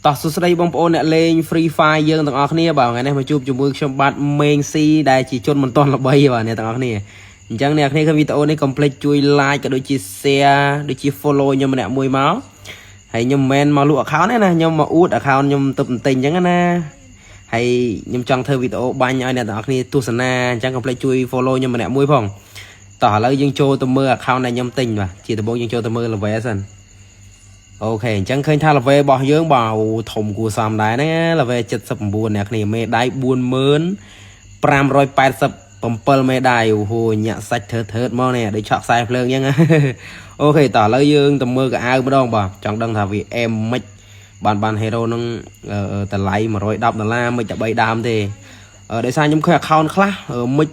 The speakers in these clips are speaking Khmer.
តោះសួស្តីបងប្អូនអ្នកលេង Free Fire យើងទាំងអស់គ្នាបាទថ្ងៃនេះមកជួបជាមួយខ្ញុំបាទមេងស៊ីដែលជាជនមិនទាន់ល្បីបាទអ្នកទាំងអស់គ្នាអញ្ចឹងអ្នកគ្នាឃើញវីដេអូនេះកុំភ្លេចជួយ like ក៏ដូចជា share ដូចជា follow ខ្ញុំម្នាក់មួយមកហើយខ្ញុំមិនមែនមកលក់ account ទេណាខ្ញុំមកអួត account ខ្ញុំទៅបន្ទិញអញ្ចឹងណាហើយខ្ញុំចង់ធ្វើវីដេអូបាញ់ឲ្យអ្នកទាំងអស់គ្នាទស្សនាអញ្ចឹងកុំភ្លេចជួយ follow ខ្ញុំម្នាក់មួយផងតោះឥឡូវយើងចូលទៅមើល account ដែលខ្ញុំទិញបាទជាដំបូងយើងចូលទៅមើល level សិន។ OK អញ្ចឹងឃើញថា level របស់យើងបាទអូធំគួរសមដែរណា level 79អ្នកគ្នាមេដៃ40,587មេដៃអូហូញាក់សាច់ធ្វើធ្វើមកនេះដូចឆក់ខ្សែភ្លើងអញ្ចឹង។ OK តោះឥឡូវយើងទៅមើលកៅអៅម្ដងបាទចង់ដឹងថាវាអែមមិនបានបាន hero នឹងតម្លៃ110ដុល្លារមិនតែ3ដើមទេដោយសារខ្ញុំឃើញ account ខ្លះមិន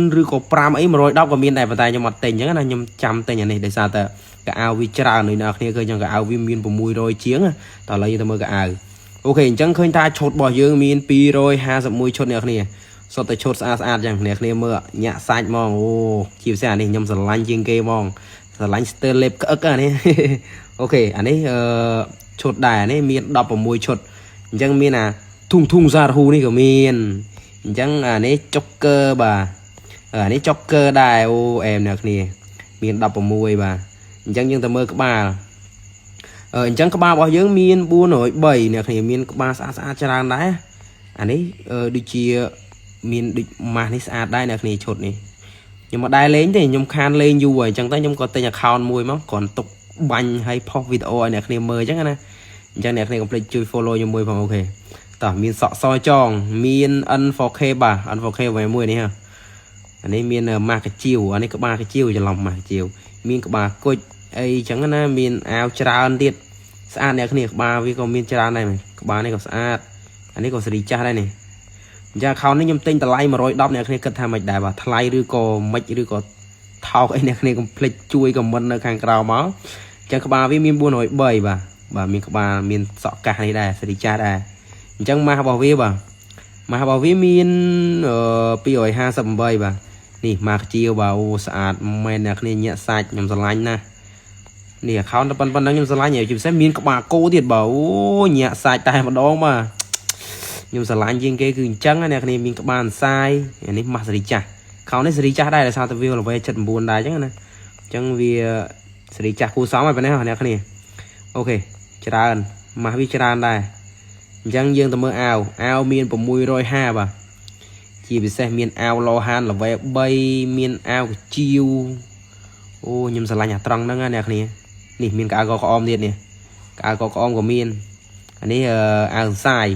4ឬក៏5អី110ក៏មានដែរប៉ុន្តែខ្ញុំអត់ទិញអញ្ចឹងណាខ្ញុំចាំទិញអានេះដោយសារតែកៅអៅវាច្រើនដូចអ្នកគ្នាឃើញចឹងកៅអៅវាមាន600ជាងតោះឥឡូវយើងទៅមើលកៅអៅ OK អញ្ចឹងឃើញថាឈុតរបស់យើងមាន251ឈុតអ្នកគ្នាសុទ្ធតែឈុតស្អាតស្អាតចឹងអ្នកគ្នាមើលញាក់សាច់ហ្មងអូជាពិសេសអានេះខ្ញុំស្រឡាញ់ជាងគេហ្មងស្រឡាញ់ style លេបក្អឹកអានេះ OK អានេះអឺឈុតដែរអានេះមាន16ឈុតអញ្ចឹងមានអាធុងធុងសារហ៊ូនេះក៏មានអញ្ចឹងអានេះចុកកើបាទអានេះចុកកើដែរអូអែមអ្នកគ្នាមាន16បាទអញ្ចឹងយើងទៅមើលក្បាលអញ្ចឹងក្បាលរបស់យើងមាន403អ្នកគ្នាមានក្បាលស្អាតស្អាតច្រើនដែរអានេះដូចជាមានដូចម៉ាស់នេះស្អាតដែរអ្នកគ្នាឈុតនេះខ្ញុំមកដែរលេងទេខ្ញុំខានលេងយូរហើយអញ្ចឹងតែខ្ញុំក៏ទិញ account មួយមកគ្រាន់ទុកបាញ់ឲ្យផុសវីដេអូឲ្យអ្នកគ្នាមើលអញ្ចឹងណាអញ្ចឹងអ្នកគ្នាកុំភ្លេចជួយ follow ខ្ញុំមួយផង។ OK តោះមានសក់សចងមាន N4K បាទ N4K ໄວមួយនេះហ៎អានេះមានម៉ាស់កាជាវអានេះក្បាលកាជាវច្រឡំម៉ាស់កាជាវមានក្បាលគុជអីចឹងណាមានអាវច្រើនទៀតស្អាតអ្នកគ្នាក្បាលវាក៏មានច្រើនដែរក្បាលនេះក៏ស្អាតអានេះក៏សេរីចាស់ដែរនេះអញ្ចឹង account នេះខ្ញុំទិញតម្លៃ110អ្នកគ្នាគិតថាមិនដែរបាទថ្លៃឬក៏មិនឬក៏ថោកអីអ្នកគ្នាកុំភ្លេចជួយ comment នៅខាងក្រោមមកអញ្ចឹងក្បាលវាមាន403បាទបាទមានក្បាលមានសក់កាសនេះដែរសេរីចាស់ដែរអញ្ចឹងម៉ាស់របស់វាបាទម៉ាស់របស់វាមាន258បាទនេះម៉ាស់ជាវបាទអូស្អាតមែនអ្នកគ្នាញាក់សាច់ខ្ញុំស្រឡាញ់ណាស់នេះ account តែប៉ុណ្្នឹងខ្ញុំស្រឡាញ់ជាពិសេសមានក្បាលគោទៀតបាទអូញាក់សាច់តែម្ដងបាទខ្ញុំស្រឡាញ់ជាងគេគឺអញ្ចឹងណាអ្នកគ្នាមានក្បាលអន្សាយនេះម៉ាស់សេរីចាស់ account នេះសេរីចាស់ដែរដោយសារតែវា level 79ដែរអញ្ចឹងណាអញ្ចឹងវាសេរីចាស់គួរសមហើយប៉ុណ្ណេះអ្នកគ្នា OK ច្រើនម៉ាស់វាច្រើនដែរអញ្ចឹងយើងទៅមើលអាវអាវមាន650បាទជាពិសេសមានអាវឡហាន level 3មានអាវកជាវអូខ្ញុំស្រឡាញ់អាត្រង់ហ្នឹងណាអ្នកគ្នានេះមានកៅកក្អមទៀតនេះកៅកក្អមក៏មានអានេះអាវសាយ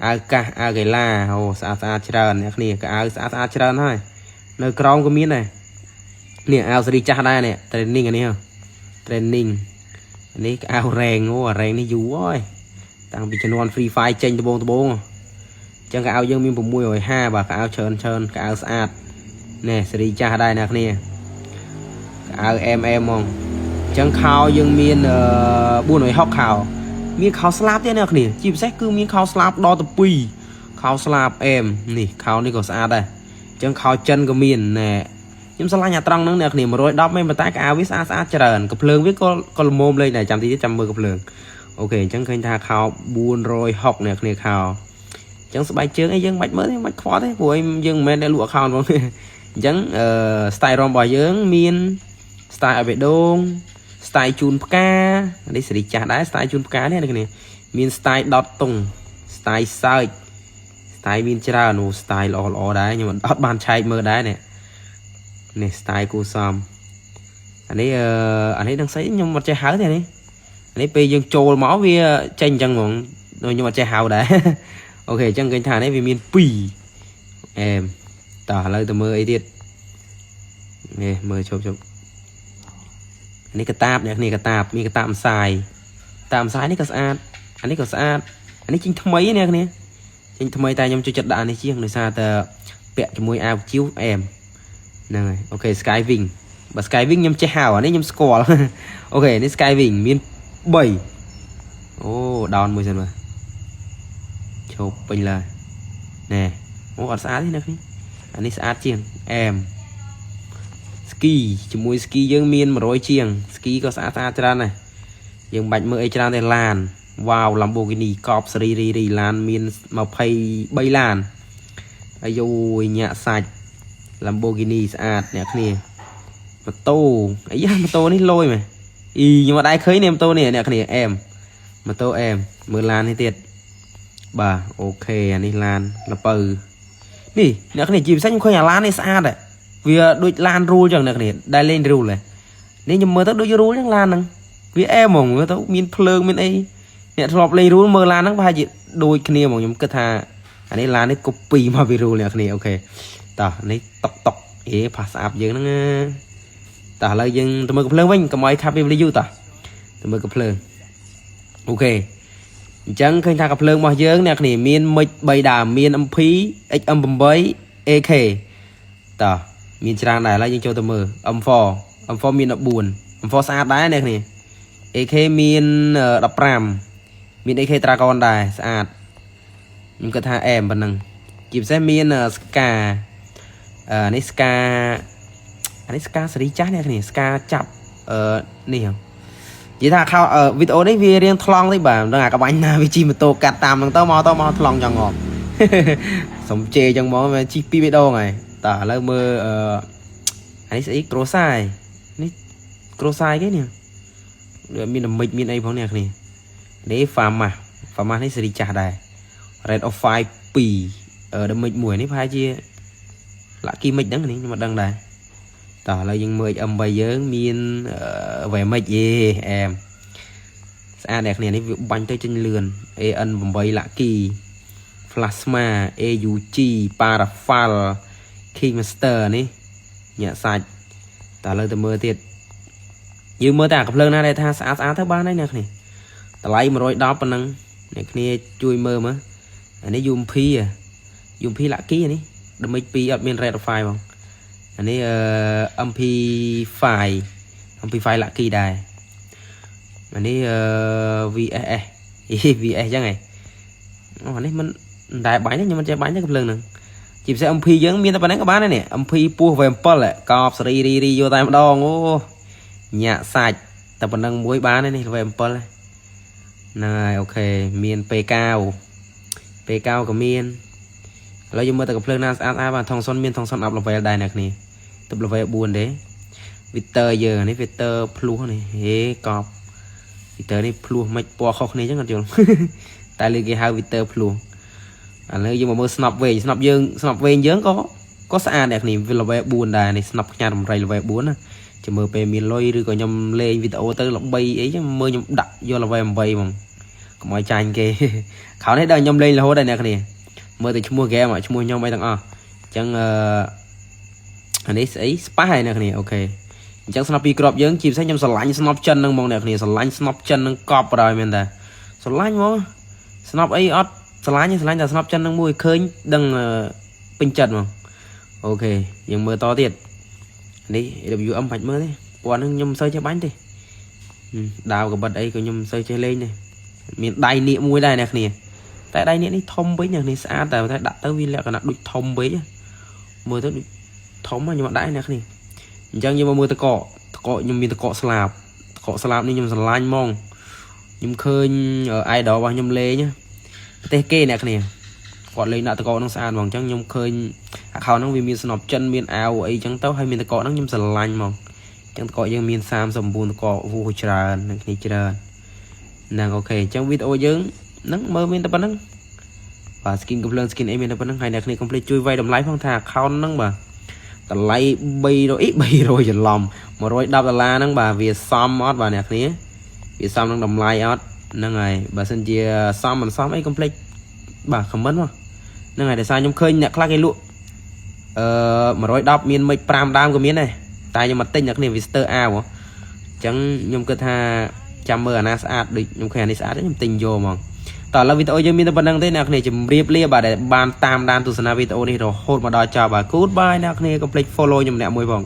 អាវកាសអាវកីឡាអូស្អាតស្អាតច្រើនអ្នកគ្នាកៅស្អាតស្អាតច្រើនហើយនៅក្រោមក៏មានដែរនេះអាវសេរីចាស់ដែរនេះ training អានេះ training នេះអាវរ៉េងអូអារ៉េងនេះយូរហើយតាំងពីជំនាន់ Free Fire ចេញដបងដបងអញ្ចឹងកៅអៅយើងមាន650បាទកៅអៅច្រើនច្រើនកៅអៅស្អាតនេះសេរីចាស់ដែរអ្នកគ្នាកៅអៅ MM ហ្មងអញ្ចឹងខោយើងមាន460ខោមានខោស្លាបទៀតអ្នកគ្នាជាពិសេសគឺមានខោស្លាបដល់ទៅ2ខោស្លាបអែមនេះខោនេះក៏ស្អាតដែរអញ្ចឹងខោចិនក៏មានណែខ្ញុំស្រឡាញ់អាត្រង់ហ្នឹងអ្នកគ្នា110មែនប៉ុន្តែកៅអៅវាស្អាតស្អាតច្រើនកំភ្លើងវាក៏ក៏ល្មមលេងដែរចាំតិចទៀតចាំមើលកំភ្លើង OK អញ្ចឹងឃើញថាខោ460អ្នកគ្នាខោអញ្ចឹងស្បែកជើងអីយើងមិនបាច់មើលទេមិនបាច់ខ្វល់ទេព្រោះយើងមិនមែនតែលក់ account ផងអញ្ចឹងអឺ style រំរបស់យើងមាន style ឲ្យបេះដូង style ជូនផ្កានេះសេរីចាស់ដែរ style ជូនផ្កានេះអ្នកគ្នាមាន style ដុតតុង style សើច style មានច្រើនអូ style ល្អល្អដែរខ្ញុំអត់បានឆែកមើលដែរនេះនេះ style គូសំអានេះអឺអានេះនឹងស្អីខ្ញុំអត់ចេះហៅទេនេះនេះពេលយើងចូលមកវាចេញអញ្ចឹងហ្មងខ្ញុំអត់ចេះហៅដែរ OK អញ្ចឹងឃើញថានេះវាមាន2អែមតោះឥឡូវទៅមើលអីទៀតនេះមើលជប់ជប់នេះកតាបអ្នកនេះកតាបមានកតាបម្សាយតាមម្សាយនេះក៏ស្អាតអានេះក៏ស្អាតអានេះចេញថ្មីអ្នកនេះចេញថ្មីតែខ្ញុំចូលចិត្តដាក់នេះជាងដោយសារតែពាក់ជាមួយអាវជាវអែមហ្នឹងហើយ OK Sky Wing បើ Sky Wing ខ្ញុំចេះហៅអានេះខ្ញុំស្គាល់ OK នេះ Sky Wing មាន3អូ down មួយសិនបាទឈប់ពេញឡើយណែអូអត់ស្អាតទេអ្នកនេះអានេះស្អាតជាងអែម ski ជាមួយ ski យើងមាន100ជាង ski ក៏ស្អាតស្អាតច្រើនដែរយើងបាច់មើលអីច្រើនទេឡាន វ៉ាវ Lamborghini កប់សេរីរីរីឡានមាន23ឡានអាយយញាក់សាច់ Lamborghini ស្អាតអ្នកគ្នាម៉ូតូអាយ៉ាម៉ូតូនេះលយមែនអ៊ីខ្ញុំអត់ដែរឃើញនេះម៉ូតូនេះអ្នកគ្នាអែមម៉ូតូអែមមើលឡាននេះទៀតបាទ OK អានេះឡានលពៅនេះអ្នកគ្នាជាពិសេសខ្ញុំឃើញអាឡាននេះស្អាតវាដូចឡានរូលចឹងអ្នកគ្នាដែលលេងរូលហ៎នេះខ្ញុំមើលទៅដូចរូលចឹងឡានហ្នឹងវាអែមហ្មងមើលទៅមានភ្លើងមានអីអ្នកធ្លាប់លេងរូលមើលឡានហ្នឹងប្រហែលជាដូចគ្នាហ្មងខ្ញុំគិតថាអានេះឡាននេះ copy មកពីរូលអ្នកគ្នា OK តោះនេះតុកតុកអេផាស្អាប់យើងហ្នឹងណាតោះឥឡូវយើងទៅមើលកំភ្លើងវិញកុំឲ្យខាប់ពីយូរតោះទៅមើលកំភ្លើង OK អញ្ចឹងឃើញថាកំភ្លើងរបស់យើងអ្នកគ្នាមានមិច3ដើមមាន MP XM8 AK តោះមានច្រើនដែរឥឡូវយើងចូលទៅមើល M4 M4 មាន14 M4 ស្អាតដែរអ្នកគ្នា AK មាន15មាន AK Dragon ដែរស្អាតខ្ញុំគិតថាអែមប៉ុណ្ណឹងជាពិសេសមានស្កាអឺនេះស្កាអានេះស្កាសេរីចាស់អ្នកគ្នាស្កាចាប់អឺនេះហ៎និយាយថាខោវីដេអូនេះវារៀងថ្លង់តិចបាទមិនដឹងអាកបាញ់ណាវាជិះម៉ូតូកាត់តាមហ្នឹងទៅមកទៅមកថ្លង់ចង់ងាប់ សុំជេរចឹងមកវាជិះពីរបីដងហើយតើឥឡូវមើលអឺអានេះស្អីក្រូសាយនេះក្រូសាយគេនេះដូចមានដមិចមានអីផងនេះគ្នានេះ Famas Famas នេះសេរីចាស់ដែរ Red of 5 2អឺដមិចមួយនេះប្រហែលជា Lucky មិចហ្នឹងនេះខ្ញុំមិនដឹងដែរតោះឥឡូវយើងមើល M8 យើងមានវ៉េមិចយេអែមស្អាតអ្នកគ្នានេះវាបាញ់ទៅចេញលឿន AN 8 Lucky Plasma AUG Parafal King Master នេះញាក់សាច់តើឥឡូវទៅមើលទៀតយើងមើលតែអាកំភ្លើងណាដែលថាស្អាតស្អាតទៅបានហើយអ្នកគ្នាតម្លៃ110ប៉ុណ្ណឹងអ្នកគ្នាជួយមើលមើលអានេះ UMP UMP Lucky អានេះ damage 2អត់មាន Red 5បងអានេះអឺ MP5 MP5 Lucky ដែរអានេះអឺ VSS អី VS ចឹងហ៎អូអានេះមិនតែបាញ់ទេខ្ញុំមិនចេះបាញ់ទេកំភ្លើងហ្នឹងជាពិសេស MP យើងមានតែប៉ុណ្ណឹងក៏បានដែរនេះ MP ពោះ V7 កប់សេរីរីរីយកតែម្ដងអូញាក់សាច់តែប៉ុណ្ណឹងមួយបានហើយនេះ V7 ហ្នឹងហើយ OK មាន P9 P9 ក៏មានឥឡូវយើងមើលតែកំភ្លើងណាស្អាតស្អាតបាទថងសុនមានថងសុន up level ដែរអ្នកគ្នាទៅ level 4ទេ Victor យើងអានេះ Victor ភ្លោះនេះហេកប់ Victor នេះភ្លោះមិនពណ៌ខុសគ្នាចឹងអត់យល់ តែលើគេហៅ Victor ភ្លោះឥឡូវយើងមកមើលស្នប់វែងស្នប់យើងស្នប់វែងយើងក៏ក៏ស្អាតអ្នកគ្នាវា level 4ដែរនេះស្នប់ខ្ញាត់រំរៃ level 4ណាចាំមើលពេលមានលុយឬក៏ខ្ញុំលេងវីដេអូទៅល្បីអីចឹងមើលខ្ញុំដាក់យក level 8ហ្មងកុំឲ្យចាញ់គេ ខោនេះដល់ខ្ញុំលេងរហូតដែរអ្នកគ្នាមើលតែឈ្មោះហ្គេមឈ្មោះខ្ញុំអីទាំងអស់អញ្ចឹងអឺអានេះស្អីស្ប៉ះហើយអ្នកគ្នា OK អញ្ចឹងស្នប់ពីក្របយើងជាពិសេសខ្ញុំស្រឡាញ់ស្នប់ចិនហ្នឹងហ្មងអ្នកគ្នាស្រឡាញ់ស្នប់ចិនហ្នឹងកប់បណ្ដោយមែនតាស្រឡាញ់ហ្មងស្នប់អីអត់ស្រឡាញ់ស្រឡាញ់តែស្នប់ចិនហ្នឹងមួយឃើញដឹងពេញចិត្តហ្មង OK យើងមើលតទៀតនេះ AWM បាច់មើលទេពណ៌ហ្នឹងខ្ញុំមិនសូវចេះបាញ់ទេដាវកបិតអីក៏ខ្ញុំមិនសូវចេះលេងដែរមានដៃនាគមួយដែរអ្នកគ្នាតែដៃនាគនេះធំវិញអ្នកនេះស្អាតតែតែដាក់ទៅវាលក្ខណៈដូចធំពេកមើលទៅដូចធំខ្ញុំអត់ដែរអ្នកគ្នាអញ្ចឹងយើងមកមើលតកតកខ្ញុំមានតកស្លាបតកស្លាបនេះខ្ញុំស្រឡាញ់ហ្មងខ្ញុំឃើញ idol របស់ខ្ញុំលេងប្រទេសគេអ្នកគ្នាគាត់លេងដាក់តកនឹងស្អាតហ្មងអញ្ចឹងខ្ញុំឃើញ account ហ្នឹងវាមានស្នប់ចិនមានអាវអីចឹងទៅហើយមានតកហ្នឹងខ្ញុំស្រឡាញ់ហ្មងអញ្ចឹងតកយើងមាន39តកវូច្រើននឹងគ្នាច្រើនហ្នឹង OK អញ្ចឹងវីដេអូយើងហ្នឹងមើលមានតែប៉ុណ្្នឹងបាទ skin កំភ្លើង skin អីមានតែប៉ុណ្្នឹងហើយអ្នកគ្នាកុំភ្លេចជួយវាយតម្លៃផងថា account ហ្នឹងបាទតម្លៃ300អី300ច្រឡំ110ដុល្លារហ្នឹងបាទវាសមអត់បាទអ្នកគ្នាវាសមនឹងតម្លៃអត់ហ្នឹងហើយបើសិនជាសមមិនសមអីកុំភ្លេចបាទ comment មកហ្នឹងហើយដោយសារខ្ញុំឃើញអ្នកខ្លះគេលក់អឺ110មានមិច5ដើមក៏មានដែរតែខ្ញុំមកទិញអ្នកគ្នា Visitor អាវអញ្ចឹងខ្ញុំគិតថាចាំមើលអាណាស្អាតដូចខ្ញុំឃើញអានេះស្អាតខ្ញុំទិញយកហ្មងតោះឥឡូវវីដេអូយើងមានតែប៉ុណ្្នឹងទេអ្នកគ្នាជម្រាបលាបាទដែលបានតាមដានទស្សនាវីដេអូនេះរហូតមកដល់ចប់បាទ Goodbye អ្នកគ្នាកុំភ្លេច follow ខ្ញុំម្នាក់មួយផង